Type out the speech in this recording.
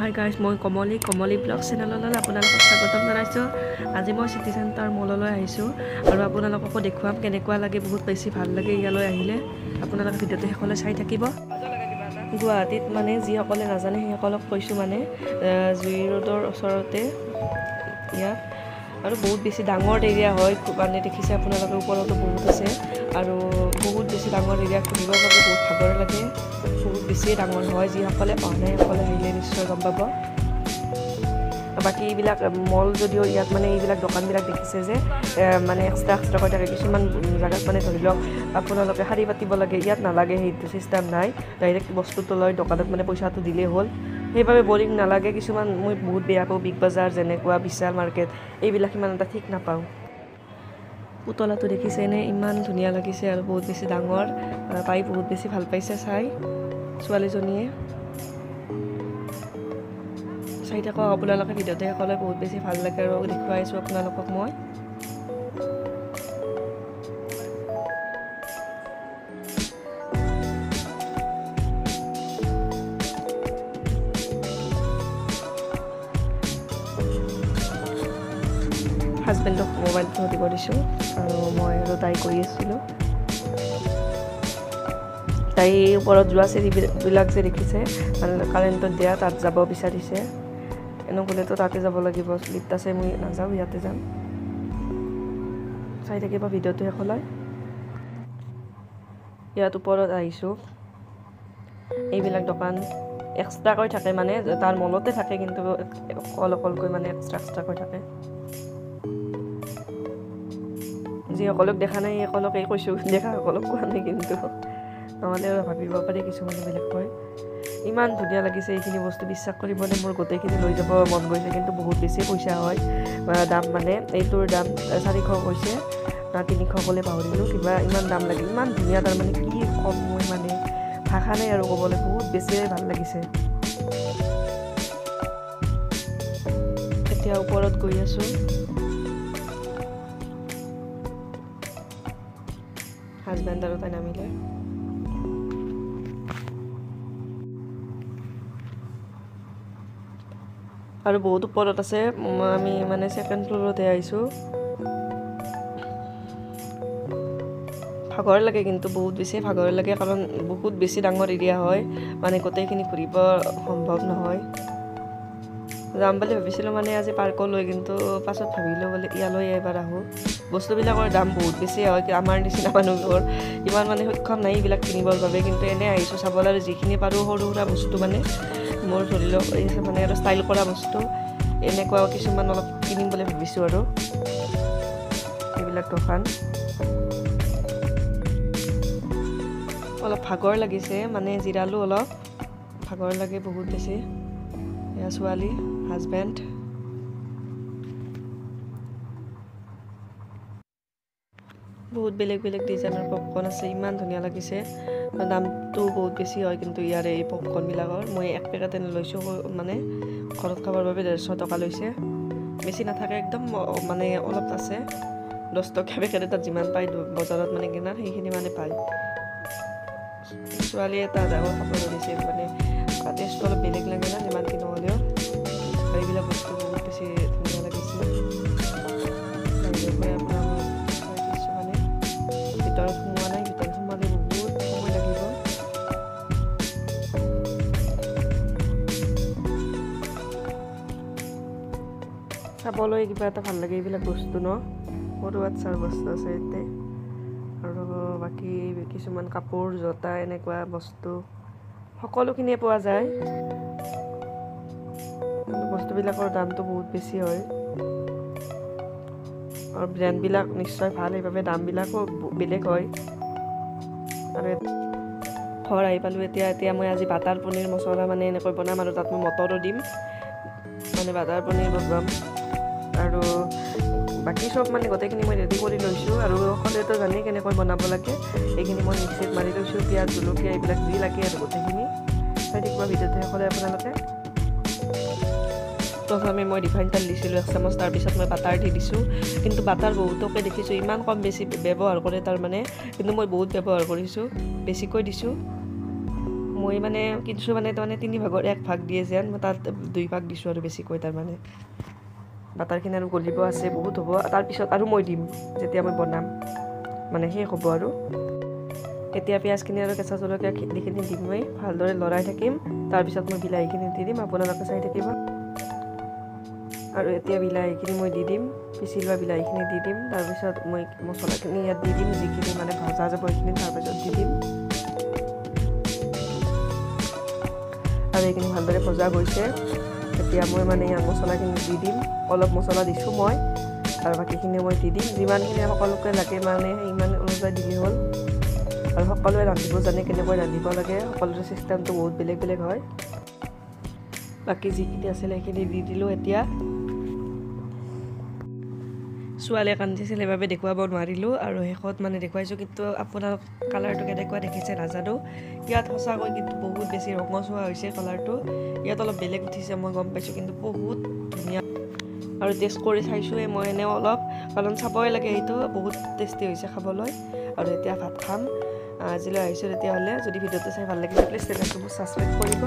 Hi guys, মই কমলি কমলি blog চেনেললৈ আপোনালোকক স্বাগতম জনাইছোঁ। আজি মই চিটি চেণ্টাৰ মললৈ আহিছোঁ আৰু আপোনালোককো দেখুৱাম কেনেকুৱা লাগে। বহুত বেছি ভাল লাগে ইয়ালৈ আহিলে। আপোনালোকে ভিডিঅ'টো শেষলৈ চাই থাকিব। গুৱাহাটীত মানে যিসকলে নাজানে সেইসকলক কৈছোঁ, মানে জুই ৰোডৰ ওচৰতে ইয়াত আৰু বহুত বেছি ডাঙৰ এৰিয়া হয়। মানে দেখিছে আপোনালোকে, ওপৰতো বহুত আছে আৰু বহুত বেছি ডাঙৰ এৰিয়া। ঘূৰিবৰ বাবে বহুত ভাগৰ লাগে, বহুত বেছিয়ে ডাঙৰ হয়। যিসকলে অহা নাই সেইসকলে আহিলে নিশ্চয় গম পাব। বাকী এইবিলাক মল যদিও ইয়াত মানে এইবিলাক দোকানবিলাক দেখিছে যে মানে এক্সট্ৰা এক্সট্ৰাকৈ থাকে। কিছুমান জেগাত মানে ধৰি লওক আপোনালোকে শাৰী পাতিব লাগে, ইয়াত নালাগে, সেইটো চিষ্টেম নাই। ডাইৰেক্ট বস্তুটো লৈ দোকানত মানে পইচাটো দিলেই হ'ল, সেইবাবে বৰিং নালাগে। কিছুমান মই বহুত বেয়া পাওঁ, বিগ বজাৰ যেনেকুৱা বিশাল মাৰ্কেট, এইবিলাক ইমান এটা ঠিক নাপাওঁ। পুতলাটো দেখিছেনে, ইমান ধুনীয়া লাগিছে আৰু বহুত বেছি ডাঙৰ। তাই বহুত বেছি ভাল পাইছে চাই, ছোৱালীজনীয়ে। চাই থাকক আপোনালোকে ভিডিঅ'টো শেষলৈ, বহুত বেছি ভাল লাগে আৰু দেখুৱাইছোঁ আপোনালোকক মই। হাজবেণ্ডক মোবাইলটো দিব দিছোঁ আৰু মই আৰু তাই কৰি আছিলোঁ। তাই ওপৰত যোৱা চিৰিবিলাক যে দেখিছে, মানে কাৰেণ্টত দিয়া, তাত যাব বিচাৰিছে। এনেকুৱাতো তাতে যাব লাগিব, লিফ্ট আছে, মই নাযাওঁ, ইয়াতে যাম। চাই থাকিব ভিডিঅ'টো শেষলৈ। ইয়াত ওপৰত আহিছোঁ। এইবিলাক দোকান এক্সট্ৰাকৈ থাকে, মানে তাৰ মলতে থাকে, কিন্তু অকল অকলকৈ মানে এক্সট্ৰা এক্সট্ৰাকৈ থাকে। যিসকলক দেখা নাই সেইসকলকেই কৈছোঁ, দেখাসকলক কোৱা নাই কিন্তু, নহ'লে ভাবিব পাৰি কিছুমানে বেলেগকৈ। ইমান ধুনীয়া লাগিছে এইখিনি বস্তু, বিশ্বাস কৰিবনে মোৰ গোটেইখিনি লৈ যাব মন গৈছে, কিন্তু বহুত বেছি পইচা হয় দাম। মানে এইটোৰ দাম 400 কৈছে না 300 ক'লে পাহৰিলোঁ, কিবা ইমান দাম লাগে। ইমান ধুনীয়া, তাৰমানে কি ক'ম মই, মানে ভাষা নাই আৰু ক'বলৈ, বহুত বেছিয়ে ভাল লাগিছে। এতিয়া ওপৰত গৈ আছোঁ। হাজবেণ্ড আৰু তাই নামিলে। আৰু বহুত ওপৰত আছে, আমি মানে ছেকেণ্ড ফ্ল'ৰতে আহিছোঁ। ভাগৰ লাগে কিন্তু, বহুত বেছি ভাগৰ লাগে, কাৰণ বহুত বেছি ডাঙৰ এৰিয়া হয়, মানে গোটেইখিনি ঘূৰিব সম্ভৱ নহয়। যাম বুলি ভাবিছিলোঁ মানে আজি পাৰ্কলৈ, কিন্তু পাছত ভাবিলোঁ বোলে ইয়ালৈ এবাৰ আহোঁ। বস্তুবিলাকৰ দাম বহুত বেছি হয়, আমাৰ নিচিনা মানুহবোৰ ইমান মানে সক্ষম নাই এইবিলাক কিনিবৰ বাবে, কিন্তু এনেই আহিছোঁ চাবলৈ। আৰু যিখিনি পাৰোঁ সৰু সুৰা বস্তু, মানে মোৰ ধৰি লওক এই মানে আৰু ষ্টাইল কৰা বস্তু এনেকুৱা কিছুমান অলপ কিনিম বুলি ভাবিছোঁ। আৰু এইবিলাক দোকান অলপ ভাগৰ লাগিছে, মানে জিৰালোঁ অলপ, ভাগৰ লাগে বহুত বেছি। এয়া ছোৱালী, হাজবেণ্ড। বহুত বেলেগ বেলেগ ডিজাইনৰ পপকৰ্ণ আছে, ইমান ধুনীয়া লাগিছে। দামটো বহুত বেছি হয় কিন্তু ইয়াৰে এই পপকৰ্ণবিলাকৰ। মই এক পেকেট এনে লৈছোঁ, মানে ঘৰত খাবৰ বাবে 150 টকা লৈছে। বেছি নাথাকে, একদম মানে অলপ আছে। 10 টকীয়া পেকেট এটাত যিমান পায় বজাৰত মানে কিনাৰ, সেইখিনি মানে পায়। ছোৱালীয়ে এটা ডাঙৰ খাব ধৰিছে, মানে টেষ্টটো অলপ বেলেগ লাগে না যিমান কি নহ'লেও। আৰু এইবিলাক বস্তু বহুত বেছি ধুনীয়া লাগিছে। বাহিৰৰ পৰা আপোনালোক দিছোঁ, মানে ভিতৰত সোমোৱা নাই, ভিতৰত সোমালে বহুত সময় লাগিব। চাবলৈ কিবা এটা ভাল লাগে এইবিলাক বস্তু ন। সৰু বাচ্ছাৰ বস্তু আছে ইয়াতে, আৰু বাকী কিছুমান কাপোৰ, জোতা, এনেকুৱা বস্তু সকলোখিনিয়ে পোৱা যায়। বস্তুবিলাকৰ দামটো বহুত বেছি হয় আৰু ব্ৰেণ্ডবিলাক নিশ্চয় ভাল, সেইবাবে দামবিলাকো বেলেগ হয়। আৰু ঘৰ আহি পালোঁ এতিয়া। এতিয়া মই আজি বাটাৰ পনীৰ মছলা মানে এনেকৈ বনাম, আৰু তাত মই মটৰো দিম, মানে বাটাৰ পনীৰ বনাম। আৰু বাকী চব মানে গোটেইখিনি মই ৰেডি কৰি লৈছোঁ। আৰু সকলোৱেতো জানেই কেনেকৈ বনাব লাগে, এইখিনি মই মিক্সিত মাৰি লৈছোঁ, পিঁয়াজ, জলকীয়া এইবিলাক যি লাগে আৰু গোটেইখিনি। চাই থাকিব ভিডিঅ'টো শেষলৈ আপোনালোকে। প্ৰথমে মই ৰিফাইন তেল দিছিলোঁ 1 চামুচ, তাৰপিছত মই বাটাৰ দি দিছোঁ। কিন্তু বাটাৰ বহুতকে দেখিছোঁ ইমান কম বেছি ব্যৱহাৰ কৰে তাৰমানে, কিন্তু মই বহুত ব্যৱহাৰ কৰিছোঁ, বেছিকৈ দিছোঁ। মই মানে কিছুমানে তাৰমানে 3 ভাগৰ 1 ভাগ দিয়ে যেন, মই তাত 2 ভাগ দিছোঁ আৰু বেছিকৈ। তাৰমানে বাটাৰখিনি আৰু গলিব আছে, বহুত হ'ব। তাৰপিছত আৰু মই দিম যেতিয়া মই বনাম, মানে শেষ হ'ব আৰু। এতিয়া পিঁয়াজখিনি আৰু কেঁচা জলকীয়া খিনি দি মই ভালদৰে লৰাই থাকিম। তাৰপিছত মই বিলাহীখিনি দি দিম, আপোনালোকে চাই থাকিব। আৰু এতিয়া বিলাহীখিনি মই দি দিম, পিচি লোৱা বিলাহীখিনি দি দিম। তাৰপিছত মই মছলাখিনি ইয়াত দি দিম, যিখিনি মানে ভজা যাব সেইখিনি তাৰপিছত দি দিম। আৰু এইখিনি ভালদৰে ভজা গৈছে। এতিয়া মই মানে ইয়াত মছলাখিনি দি দিম। অলপ মছলা দিছোঁ মই, আৰু বাকীখিনি মই দি দিম। যিমানখিনি সকলোকে লাগে মানে সিমান অনুযায়ী দিলেই হ'ল। আৰু সকলোৱে ৰান্ধিব জানে কেনেকৈ ৰান্ধিব লাগে, সকলোৰে চিষ্টেমটো বহুত বেলেগ বেলেগ হয়। বাকী যিখিনি আছিলে সেইখিনি দি দিলোঁ। এতিয়া ছোৱালীয়ে কান্দিছিল, সেইবাবে দেখুৱাব নোৱাৰিলোঁ আৰু শেষত মানে দেখুৱাইছোঁ। কিন্তু আপোনালোক কালাৰটো কেনেকুৱা দেখিছে নাজানো। ইয়াত সঁচাকৈ কিন্তু বহুত বেছি ৰঙচুৱা হৈছে কালাৰটো। ইয়াত অলপ বেলেগ উঠিছে মই গম পাইছোঁ, কিন্তু বহুত ধুনীয়া। আৰু টেষ্ট কৰি চাইছোঁৱে মই এনেও অলপ, কাৰণ চাবই লাগে, সেইটো বহুত টেষ্টি হৈছে খাবলৈ। আৰু এতিয়া ভাত খাম। আজিলৈ আহিছোঁ তেতিয়াহ'লে। যদি ভিডিঅ'টো চাই ভাল লাগিছে প্লিজ চেনেলটো মোক ছাবস্ক্ৰাইব কৰিব।